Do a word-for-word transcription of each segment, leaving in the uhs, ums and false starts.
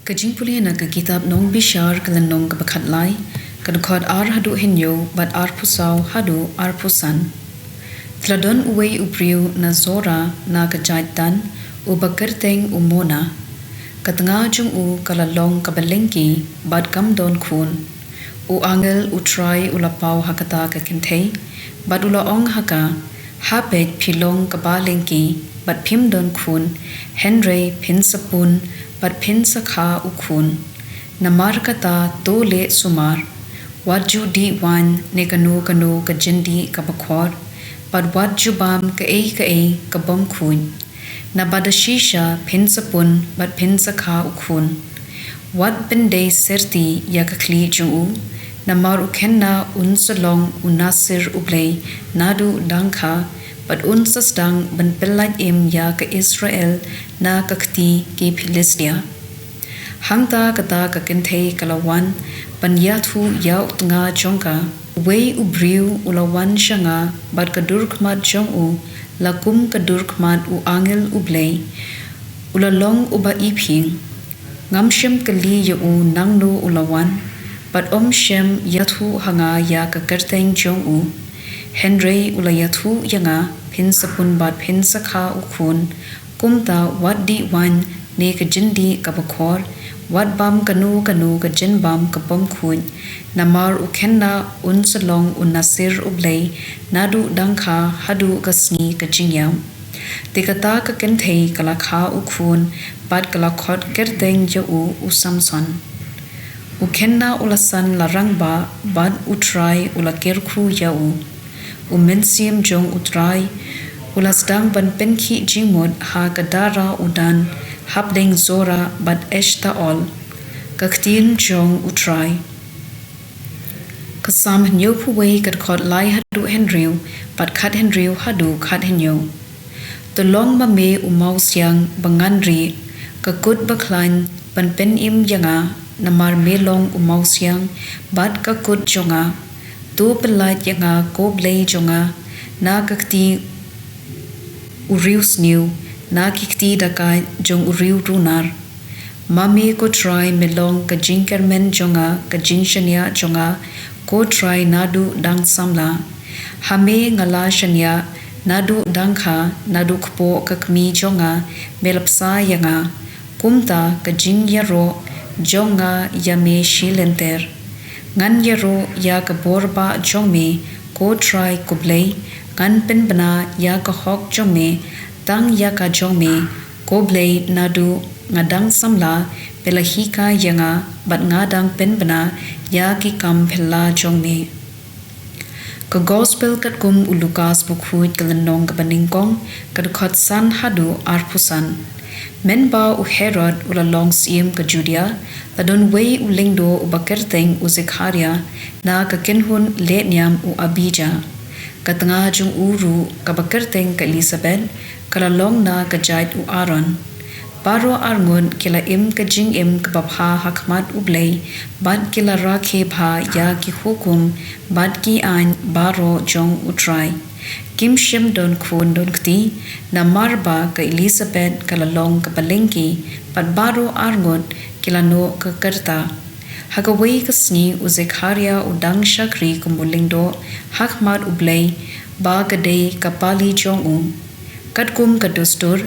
Ka jingpule na ka kitab Nongbishar ka lynnong kaba khatlai, ka dkhot ar haduh hynñiew bad arphew saw haduh arphew san. Te la don uwei u briew na Zora na ka jaid Dan, uba kyrteng u Mona. Ka tnga jong u ka la long kaba lyngki bad kam don khun. U angel U Trai u la paw ha kata ka kynthei bad u la ong ha ka, ha peit, phi long kaba lyngki bad phim don khun, hynrei phin sa pun bad phin sa kha u khun. Namar kata, to leh sumar, wat ju dih waiñ ne kano kano ka jyndih kaba khor, bad wat ju bam kaei kaei ka bym khuid. Naba da shisha phin sa pun bad phin sa kha u khun. Wat pyndei syrti ïa ka khlieh jong u, namar u khynnah un sa long u Nasir U Blei naduh dang kha, bad un sa sdang ban pyllait im ïa ka Israel na ka kti ki Philistia. Hangta kata ka kynthei ka la wan ban ïathuh ïa u tnga jong ka. Uwei u briew u la wan sha nga, bad ka dur khmat jong u la kum ka dur khmat u angel U Blei, u la long uba iphieng. Ngam shym kylli ïa u nangno u la wan, bad um shym ïathuh ha nga ïa ka kyrteng jong u. Hynrei u la ïathuh ïa nga, phin sa pun bad phin sa kha u khun. Kumta wat dih waiñ ne ka jyndih kaba khor, wat bam kano kano ka jynbam ka bym khuid, namar u khynnah un sa long u Nasir U Blei naduh dang kha haduh ka sngi ka jingïap. Te kata ka kynthei ka la kha u khun bad ka la khot kyrteng ïa u, u Samson. U khynnah u la san la rangbah bad U Trai u la kyrkhu ïa u. U Mynsiem jong U Trai u la sdang ban pynkhih jingmut ha ka dara u Dan hapdeng Zora bad Eshtaol. Ka ktien jong U Trai. Ka Salm hynñiewphew wei, ka dkhot lai haduh hynriew bad khat hynriew haduh khat hynñiew. To long ma me u mawsiang ba ngan rieh, ka kut ba khlaiñ ban pynim ïa nga, namar me long u mawsiang bad ka kut jong nga. To pyllait ïa nga, ko Blei jong nga, na ka kti u riewsniew, na ki kti dakaid jong u riewrunar. Ma me ko Trai me long ka jingkyrmen jong nga, ka jingshaniah jong nga, ko Trai, naduh dang samla. Ha me nga la shaniah naduh dang kha, naduh kpoh ka kmie jong nga me la bsa ïa nga. Kumta ka jingïaroh jong nga ïa me shi lynter. Ngan ïaroh ïa ka bor bah jong me, ko Trai ko Blei, ngan pynbna ïa ka hok jong me, tang ïa ka jong me, ko Blei, naduh nga dang samla phi la hikai ïa nga, bad nga dang pynbna ïa ki kam phylla jong me. Ka Gospel katkum u Lukas bakhuid, ka lynnong kaba nyngkong, ka dkhot san haduh arphew san. Mynba u Herod u la long syiem ka Judia, la don wei u lyngdoh uba kyrteng u Zekharia, na ka kynhun lehniam u Abija. Ka tnga jong u ruh kaba kyrteng ka Elisabet, ka la long na ka jaid u Aaron. Baroh arngut ki la im ka jingim kaba bha ha khmat U Blei, bad ki la rakhe bha ïa ki hukum bad ki aiñ baroh jong U Trai. Kim shym don khun don kti, namar ba ka Elisabet ka la long kaba lyngki, bad baroh arngut ki la noh ka rta. Ha kawei ka sngi u Zekharia u dang shakri kum u lyngdoh ha khmat U Blei, ba ka dei ka pali jong u. Katkum ka dustur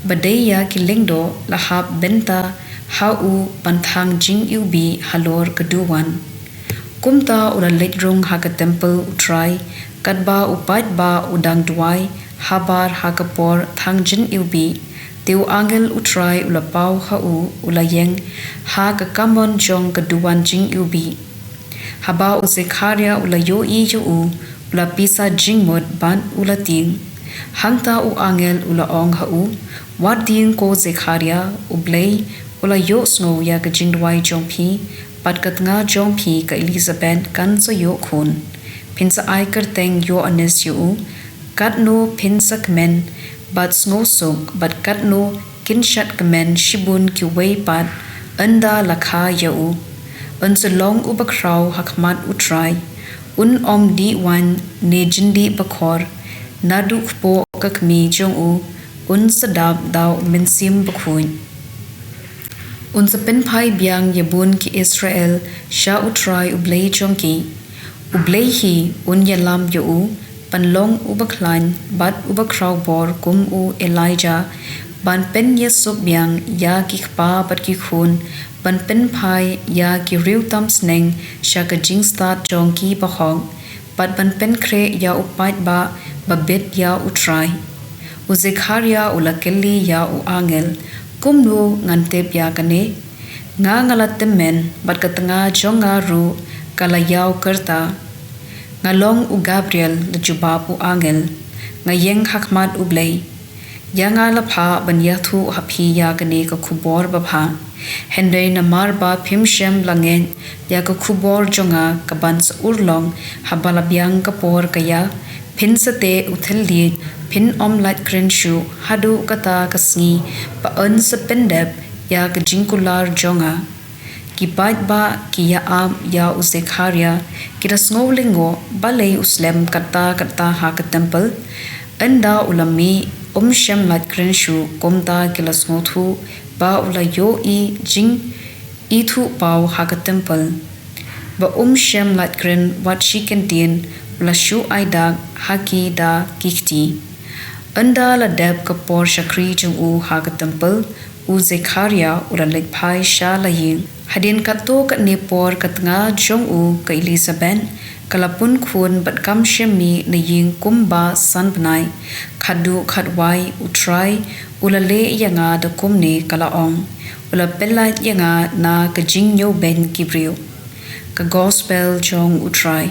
ba dei ïa ki lyngdoh, la hap bynta ha u ban thang jingiwbih halor ka duwan. Kumta u la leit rung ha ka templ U Trai, katba u paidbah u dang duwai habar ha ka por thang jingiwbih. Te u angel U Trai u la paw ha u, u la ïeng ha ka kamon jong ka duwan jingiwbih. Haba u Zekharia u la ïohi ïa u, u la pisa jingmut bad u la tieng. Hangta u angel u la ong ha u, wat tieng ko Zekharia, U Blei u la ïohsngew ïa ka jingduwai jong phi, bad ka tnga jong phi ka Elisabet kan sa ïoh khun. Phin sa ai kyrteng Ïoannis ïa u. Katno phin sa kmen bad sngewsuk, bad katno kin shad kmen shibun kiwei pat, ynda la kha ïa u. Un sa long uba khraw ha khmat U Trai. Un ym dih waiñ ne jyndih bakhor. Naduh kpoh ka kmie jong u un sa dap da u Mynsiem Bakhuid. Un sa pynphai biang ïa bun ki Israel sha U Trai U Blei jong ki. U Blei hi un ïalam ïa u ban long u bakhlaiñ bad u bakhrawbor kum u Elijah, ban pynïasuk biang ïa ki kpa bad ki khun, ban pynphai ïa ki riew tam sneng sha ka jingstad jong ki bahok, bad ban pynkhreh ïa u paidbah ba bit ïa U Trai. U Zekhariah u la kylli ïa u angel: Kumno ngan tip ïa kane? Nga nga la tymmen, bad ka tnga jong nga ruh ka la ïaw kyrta. Nga long u Gabriel, la jubab u angel. Nga ïeng ha khmat U Blei. Ïa nga la phah ban ïathuh ha phi ïa kane ka khubor babha. Hynrei namar ba phim shym la ngeit ïa ka khubor jong nga ka ban sa urlong haba la biang ka por ka ïa, phin sa teh u thylliej, phin ym lait kren shuh haduh kata ka sngi ba yn sa pyndep ïa ka jingkular jong nga. Ki paidbah ki ïa ap ïa u Zekhariah, ki da sngew lyngngoh balei u slem katta katta ha ka templ. Ynda u la mih, um shym lait kren shuh, kumta ki la sngewthuh ba u la ïohi jingithuhpaw ha ka templ. Ba um shym lait kren wat shi kyntien, u la shu ai dak ha ki da ki kti. Ynda la dep ka por shakri jong u ha ka templ, u Zekhariah u la leit phai sha la ïing. Hadien katto katne por ka tnga jong u ka Elizabeth ka la pun khun bad kam shym mih na ïing kumba san bnai. Khatduh khatwai U Trai u la leh ïa nga da kumne, ka la ong. U la pyllait ïa nga na ka jingñiewbeiñ ki briew. Ka Gospel jong U Trai.